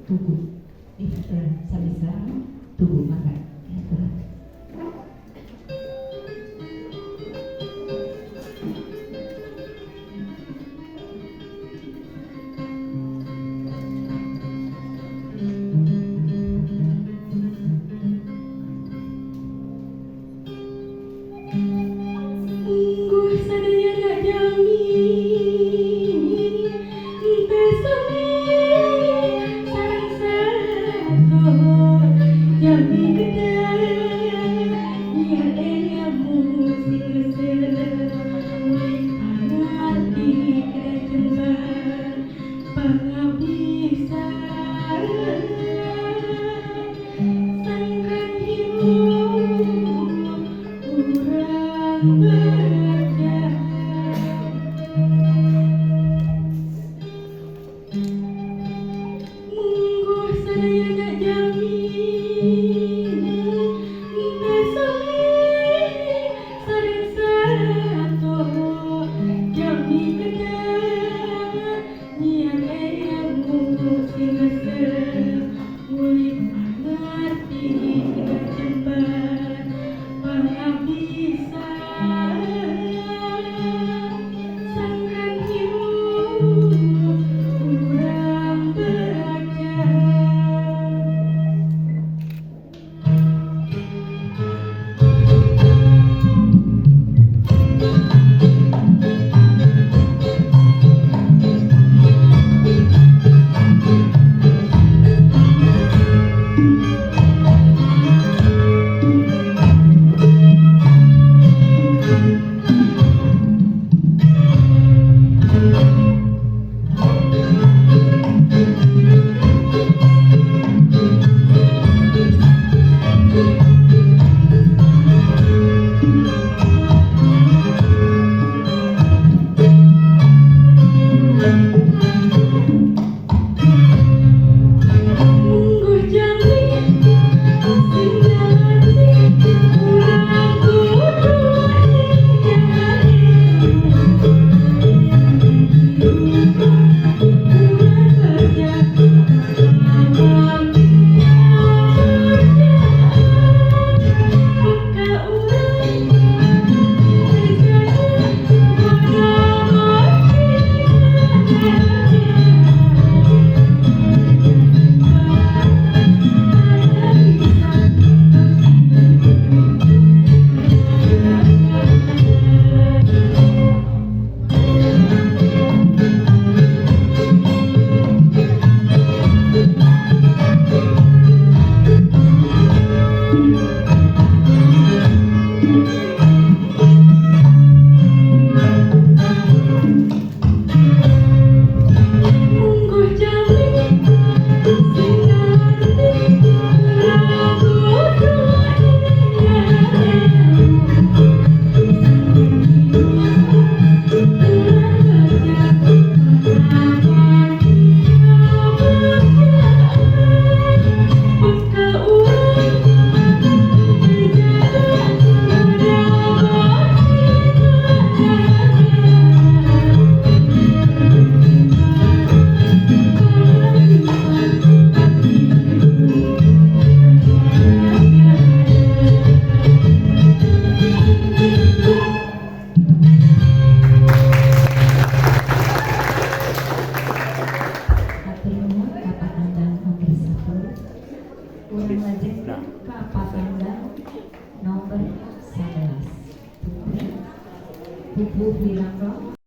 Tugu. Sami sareng tugu, mangga diaturan. Mungguh sadayana jami teu sami sareng sato jami kedah nyiar ilmu sing resep mulik pangarti kedah jembar pangabisa sangkan hirup urang baca. Mungguh sadayana jami teu sami sareng sato jami kedah nyiar ilmu sing resep mulik pangarti kedah jembar pangabisa sangkan hirup urang baca. Mungguh jami sing ngerti urang kudu nyiar ilmu urang baca bekal urang kerjana bodoh. Mungguh jami sing ngerti urang kudu nyiar ilmu urang baca bekal urang kerjana bodoh. Hatur nuhun ka Patandang nomor 1. Urang lajengkeun ka Patandang nomor 11. Putri Pupuh Wirangga.